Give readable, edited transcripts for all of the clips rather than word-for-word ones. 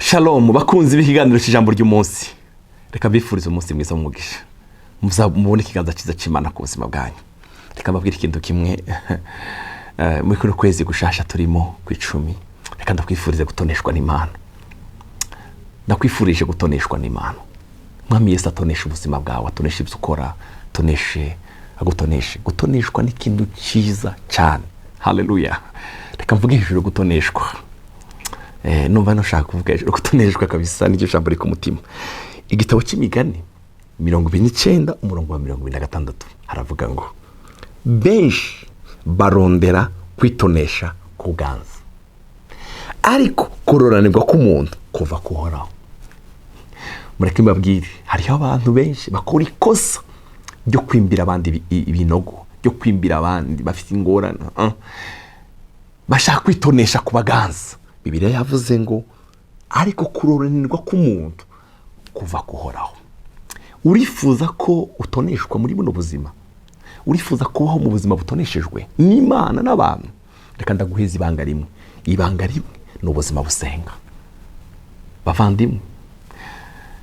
Shalom bakunzi b'ikiganiro cy'ijambo ry'umunsi. Reka mbifurize umunsi mwiza w'umugisha, mubone ikiganza cyiza cy'Imana ku buzima bwanyu. Reka mbabwire ikintu kimwe muri kuno kwezi gushasha turimo ku 10. Reka ndakwifurize gutoneshwa n'Imana, ndakwifurije gutoneshwa n'Imana. Mwami Yesu atonesha ubuzima bwawe, atonesha ibyo ukora, atoneshe, agutoneshe. Gutoneshwa ni ikintu cyiza cyane. Haleluya. Reka mvuge hejuru gutoneshwa. Numva nashaka kuvuga hejuru gutoneshwa kabisa, niryo jambo riri ku mutima. Igitabo cy'Imigani 29 umurongo wa 26 haravuga ngo: "Benshi barondera kwitonesha kuganza, ariko kuroranirwa k'umuntu kuva kuhoraho." Mureke mbabwire, hariho abantu benshi bakora ikosa ryo kwimbira abandi ibinogo, ryo kwimbira abandi bafite ingorane, bashaka kwitonesha ku baganza. Bibiliya yavuze ngo: "Ariko kuroranirwa k'umuntu kuva kuhoraho." Urifuza ko utoneshwa muri buno buzima? Urifuza kubaho mu buzima butoneshejwe n'Imana n'abantu? Reka ndaguheza ibanga rimwe. Ibanga rimwe ni ubuzima busenga. Bavandimwe,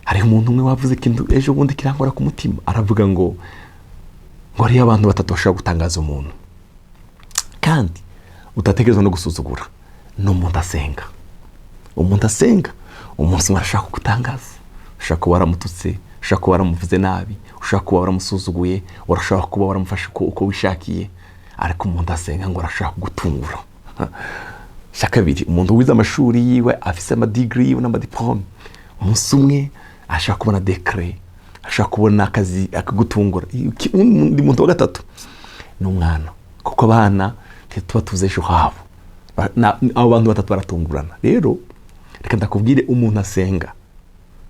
hariho umuntu umwe wavuze ikintu ejo bundi kirangora ku mutima. Aravuga ngo hariho abantu batatu bashobora gutangaza umuntu kandi udatekereza no gusuzugura. Ni umuntu asenga. Umuntu asenga, umunsi umwe arashaka kugutangaza. Ushobora kuba waramututse, ushobora kuba waramuvuze nabi, ushobora kuba waramusuzuguye, urashobora kuba waramufashe uko wishakiye, ariko umuntu asenga ngo arashaka kugutungura. Cya kabiri, umuntu wize amashuri yiwe, afise amadigiri yiwe n'amadiporome, umunsi umwe ashaka kubona décret, ashaka kubona akazi, akagutungura. Undi muntu wa gatatu ni umwana, kuko abana ntituba tuzi ejo habo. Abo bantu batatu baratungurana. Rero reka ndakubwire, umuntu asenga,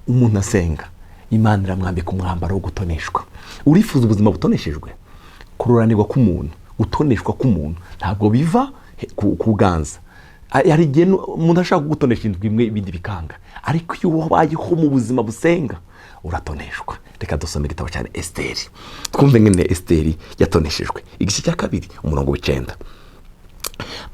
umuntu asenga, Imana iramwambika umwambaro wo gutoneshwa. Urifuza ubuzima butoneshejwe? Kururanirwa k'umuntu, gutoneshwa k'umuntu ntabwo biva ku ganza. Hari igihe umuntu ashaka kugutonesha indwi imwe, ibindi bikanga, ariko iyo wabayeho mu buzima busenga uratoneshwa. Reka dusome igitabo cyane Esiteri, twumve ngene Esiteri yatoneshejwe. Igice cya 2 umurongo w'9: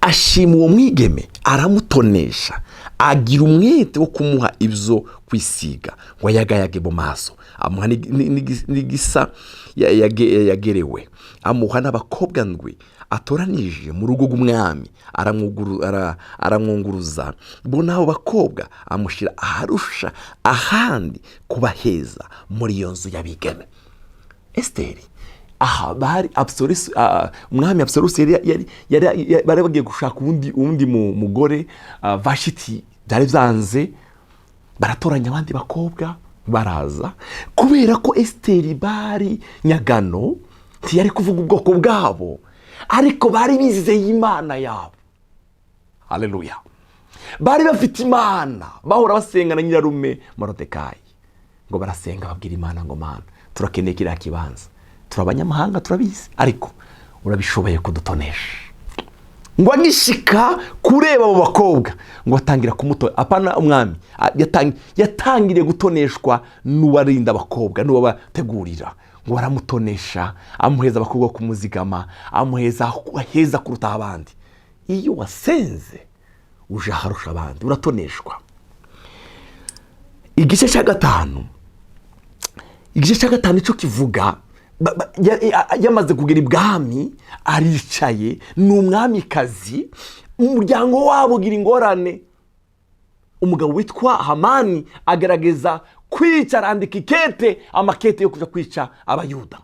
"Ashima uwo mwigeme, aramutonesha, agira umwete wo kumuha ibyo kwisiga ngo ayagayage mu maso, amuha n'igisa yagerewe, amuha n'abakobwa ndwi atoranije mu rugo rw'umwami, aramwunguruza bona abo bakobwa, amushyira aharusha ahandi kuba heza muri iyo nzu y'abigeme." Esiteri aha bari Absuerus, umwami Absuerus bari bagiye gushaka uwundi mugore, Vashiti byari byanze, baratoranya abandi bakobwa baraza. Kubera ko Esiteri bari nyagano, ntiyari kuvuga ubwoko bwabo, ariko bari bizeye Imana yabo. Haleluya! Bari bafite Imana, bahora basenga na nyirarume Morodekayi. Ngo barasenga, babwira Imana ngo: "Mana, turakeneye kiriya kibanza, turi abanyamahanga turabizi, ariko urabishoboye kudutonesha." Ngo agishika kureba abo bakobwa, ngo atangira kumuto apana umwami, yatangiriye gutoneshwa n'uwarinda abakobwa, n'uwabategurira. Ngo baramutonesha, amuheza abakobwa kumuzigama, amuheza heza kuruta abandi. Iyo wasenze uje aharusha abandi, uratoneshwa. Igice cya 5, igice cya 5 icyo kivuga, yamaze kugera ibwami, aricaye, ni umwamikazi. Umuryango wabo ugira ingorane. Umugabo witwa Hamani agerageza kwica, arandika ikete, amakete yo kujya kwica Abayuda.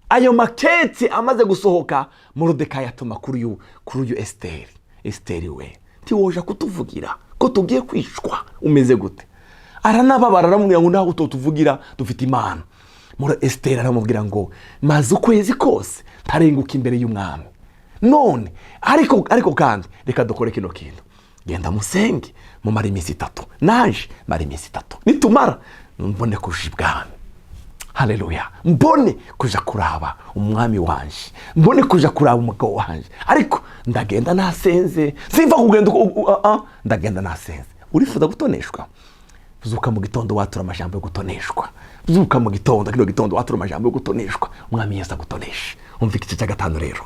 Ayo makete amaze gusohoka, Morodekayi atuma kuri uyu Esiteri: "Esiteri we, ntiwoja kutuvugira ko tugiye kwicwa? Umeze gute?" Aranababara, aramubwira ngo: "Ntabwo tutuvugira, dufite Imana." Muri Esiteri aramubwira ngo: "Maze ukwezi kose ntarenguka imbere y'umwami none, ariko kandi reka dukore kino kintu: genda musenge, mumara iminsi 3, naje mara iminsi 3, nitumara mbone kuja ibwami." Haleluya! Mbone kuja kuraba umwami wanje, mbone kuja kuraba umugabo wanje, ariko ndagenda nasenze, simva kugenda ndagenda nasenze. Urifuza gutoneshwa? Zuka mu gitondo watura amajambo yo gutoneshwa. Zuka mu gitondo, kino gitondo watura amajambo yo gutoneshwa, Umwami Yesu agutonesha. Umva igice cya 5 rero,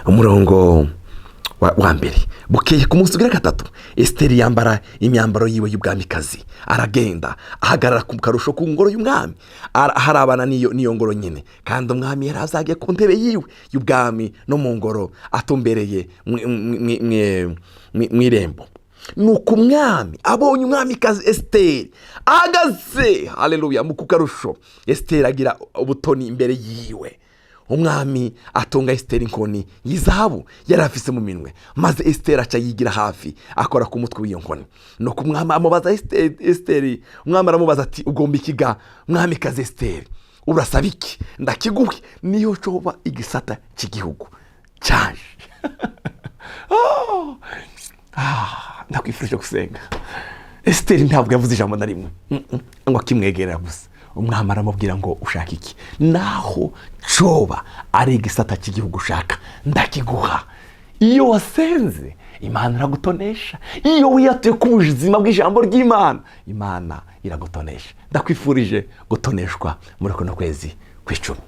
umurongo wa mbere. Bukeye ku munsi ugira gatatu, Esiteri yambara imyambaro yiwe y'ubwamikazi, aragenda ahagarara ku karusho ku ngoro y'umwami, aharabana n'iyo ngoro nyine. Kandi umwami yari azagiye ku ntebe yiwe y'ubwami no mu ngoro, atumbereye mu irembo. Nuko umwami abonye umwamikazi Esiteri ahagaze, haleluya, mu kukarusho, Esiteri agira ubutoni imbere yiwe. Umwami atunga Esiteri inkoni y'izahabu yari afise mu minwe, maze Esiteri aca yigira hafi, akora ku mutwe w'iyo nkoni. Nuko umwami amubaza Esiteri, umwami aramubaza ati: "Ugomba ikiga, mwamikazi Esiteri? Urasaba iki? Ndakiguhe, niyo coba igisata cy'igihugu cyaje." Oh! Ah, ndakwifurije gusenga. Esiteri ntabwo yavuze ijambo na rimwe. Ngo akimwegerera gusa, umwami aramubwira ngo: "Ushaka iki? Naho coba ari igisata cy'igihugu ushaka, ndakiguha." Iyo wasenze, Imana iragutonesha. Iyo wiyatuye ku buzima bw'ijambo ry'Imana, Imana iragutonesha. Ndakwifurije gutoneshwa muri kuno kwezi kw'icumi.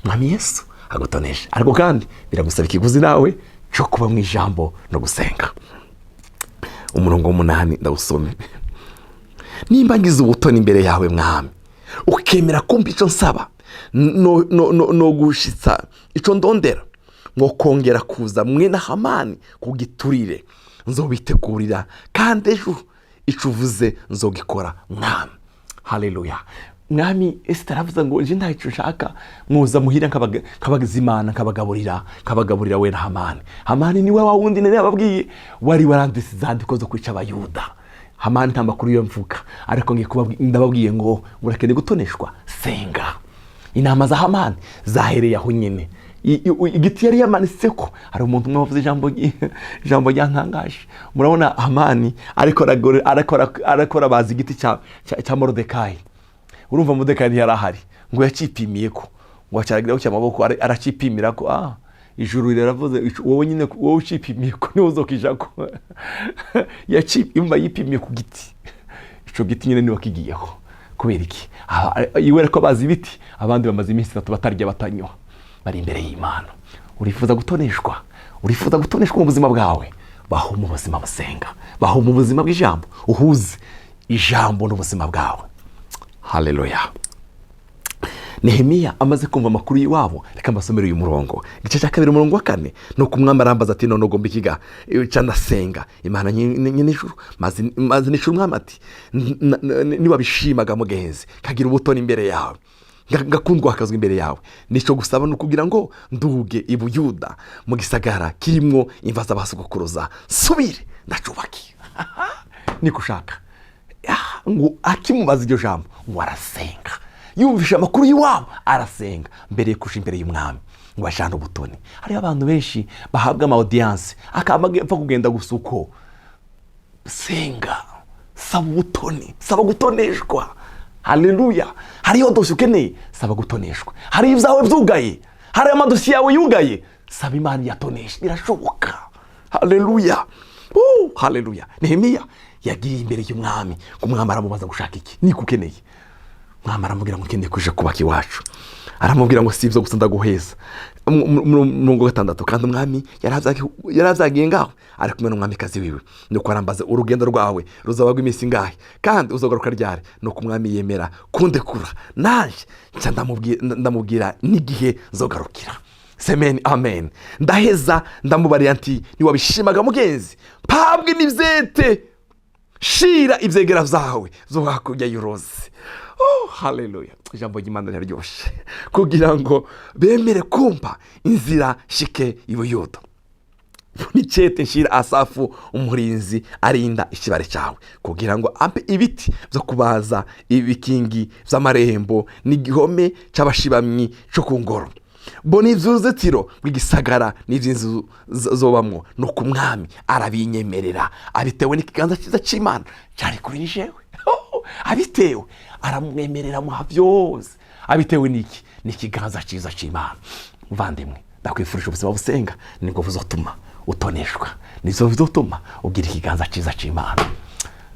Mwami Yesu agutonesha, ariko kandi biragusaba ikiguzi nawe cyo kuba mu ijambo no gusenga. Umurongo w'umunani ndawusome: "Nimba ngize ubutoni imbere yawe, mwami, ukemera kumva icyo nsaba no gushitsa icyo ndondera, ngo kongera kuza mwe na Hamani ku giturire, nzobitegurira, kandi ejo icyo uvuze nzogikora, mwami." Haleluya! Mwami Esiteri aravuze ngo: "Nje ntacyo nshaka, muza muhira nkabagizimana, nkabagaburira we na Hamani." Hamani niwe wa wundi nari yababwiye wari waranditse izandiko zo kwica Abayuda. Hamani nta makuru yo mvuga, ariko ngiye ndababwiye ngo urakeneye gutoneshwa, senga. Inama za Hamani zahereye aho nyine. Igiti yari yamanitse ko hari umuntu umwe wavuze ijambo ryantangaje. Murabona Hamani ariko arakora, bazi igiti cya Morodekayi. Urumva, Morodekayi ntiyari ahari, ngo yacipimiye ko ngo acaragira gutya amaboko, aracipimira ko ijuru riravuze: "Wowe nyine, wowe ucipimiye ko niwe uzokija ko." Yumva yipimiye ku giti, ico giti nyine niwe kigiyeho. Kubera iki? Iwe ariko bazi ibiti, abandi bamaze iminsi 3 batarya batanywa, bari imbere y'Imana. Urifuza gutoneshwa? Urifuza gutoneshwa mu buzima bwawe? Baho mu buzima busenga, baho mu buzima bw'ijambo, uhuze ijambo n'ubuzima bwawe. Haleluya! Nehemiya amaze kumva amakuru y'iwabo, reka mbasomere uyu murongo, igice cya 2, umurongo wa 4. Nuko umwami arambaza ati: "None ugomba ikiga?" Ca ndasenga Imana nyine ijuru, maze nishura umwami ati: "Niwabishimaga mugenzi, kagira ubutoni imbere yawe, ngakundwa akazwa imbere yawe, nicyo gusaba ni ukugira ngo nduge i Buyuda mu gisagara kirimwo imva z'abasogokuruza, nsubire ndacubake." Niko ushaka. Ngo akimubaza iryo jambo, ngo arasenga. Yumvishe amakuru y'iwabo, arasenga mbere yo kuja imbere y'umwami ngo ajane ubutoni. Hariho abantu benshi bahabwa ama audience, akaba apfa kugenda gusa uko. Senga, saba ubutoni, saba gutoneshwa. Haleluya! Hariho dosiye ukeneye, saba gutoneshwa. Hari ibyawe byugaye, hari amadosiye yawe yugaye, saba Imana iyatonesha, birashoboka. Haleluya! Haleluya! Nehemiya yagiye imbere y'umwami, ngo umwami aramubaza: "Gushaka iki? Niko ukeneye?" Umwami aramubwira ngo: "Ukeneye kuja kubaka iwacu." Aramubwira ngo: "Si ibyo gusa, ndaguheza." Murongo 6: "Kandi umwami yari avyagiye ngaho ari kumwe n'umwamikazi wiwe. Nuko arambaza: 'Urugendo rwawe ruzaba rw'iminsi ingahe, kandi uzagaruka ryari?' Nuko umwami yemera kundekura, naje nca ndamubwira n'igihe nzogarukira." Semeni amen. "Ndaheza ndamubarira nti: 'Ntiwabishimaga mugenzi, mpabwe n'ivyete shira ivyegera vyawe zo hakurya y'uruzi.'" Oh, haleluya! Ijambo ry'Imana riraryoshe. "Kugira ngo bemere kumpa inzira shike i Buyuda. N'icete nshira Asafu umurinzi arinda ikibare cyawe, kugira ngo ampe ibiti byo kubaza ibikingi by'amarembo n'igihome cy'abashibamyi cyo ku ngoro, bo n'iby'uruzitiro rw'igisagara n'iby'inzu zobamwo. Nuko umwami arabinyemerera, abitewe n'ikiganza cyiza cy'Imana cyari kuri jewe." Oh, abitewe, aramwemerera, amuha byose abitewe n'iki? N'ikiganza cyiza cy'Imana. Muvandimwe, ndakwifurije ubuzima busenga, nibwo buzotuma utoneshwa, nibwo buzotuma ugira ikiganza cyiza cy'Imana.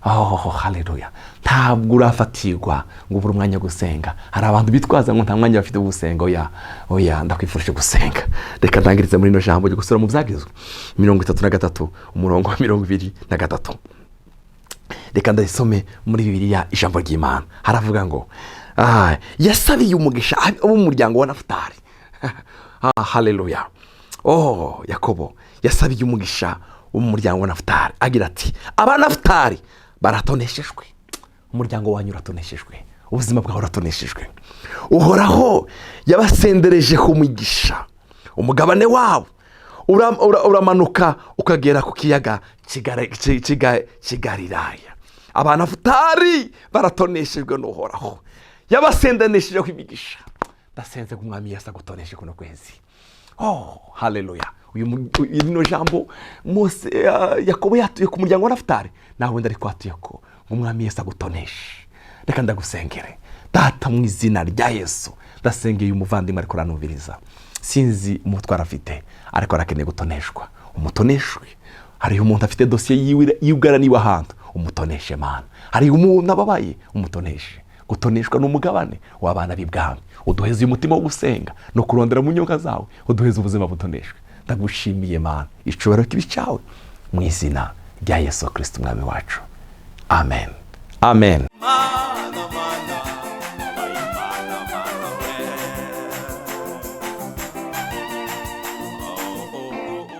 Oh, haleluya. Ntabwo urafatirwa ngo ubure umwanya wo gusenga. Hari abantu bitwaza ngo nta mwanya bafite wo gusenga. Oya, oya, ndakwifurije gusenga. Reka ntangirize muri ino jambo ryo gusura mu Byagezwe 33, umurongo wa 23. Reka ndayisome muri Bibiliya, ijambo ry'Imana haravuga ngo yasabiye umugisha abo mu muryango wa Nafutali. Haleluya. Oh, Yakobo yasabiye umugisha wo mu muryango wa Nafutali, agira ati: "Abanafutali baratoneshejwe." Umuryango wanyu uratoneshejwe, ubuzima bwawe buratoneshejwe. Uhoraho yabasendereje ku mugisha, umugabane wabo uramanuka ukagera ku kiyaga cy'i Galilaya. Abanafutali baratoneshejwe n'Uhoraho, yabasendanishijeho imigisha. Ndasenze ko Umwami Yesu agutoneshe kuno kwezi. Oh, haleluya. Rino jambo Mose, Yakobo yatuye ku muryango wa Nafutali, nawe ndari kwatuye ko Umwami Yesu agutoneshe. Reka ndagusengere. Data, mu izina rya Yesu, ndasengeye umuvandimwe ariko uranumviriza. Sinzi umutwaro afite, ariko arakeneye gutoneshwa. Umutoneshwe. Hariho umuntu afite dosiye yiwe yugaraniwe ahantu, umutoneshe Mana. Hariho umuntu ababaye, umutoneshe. Gutoneshwa ni umugabane w'abana b'ibwami. Uduheze uyu mutima wo gusenga no kurondera mu nyunga zawe, uduheze ubuzima butoneshwe. Ndagushimiye Mana, icubahiro kibi cyawe, mu izina rya Yesu Kirisito Umwami wacu, amen, amen.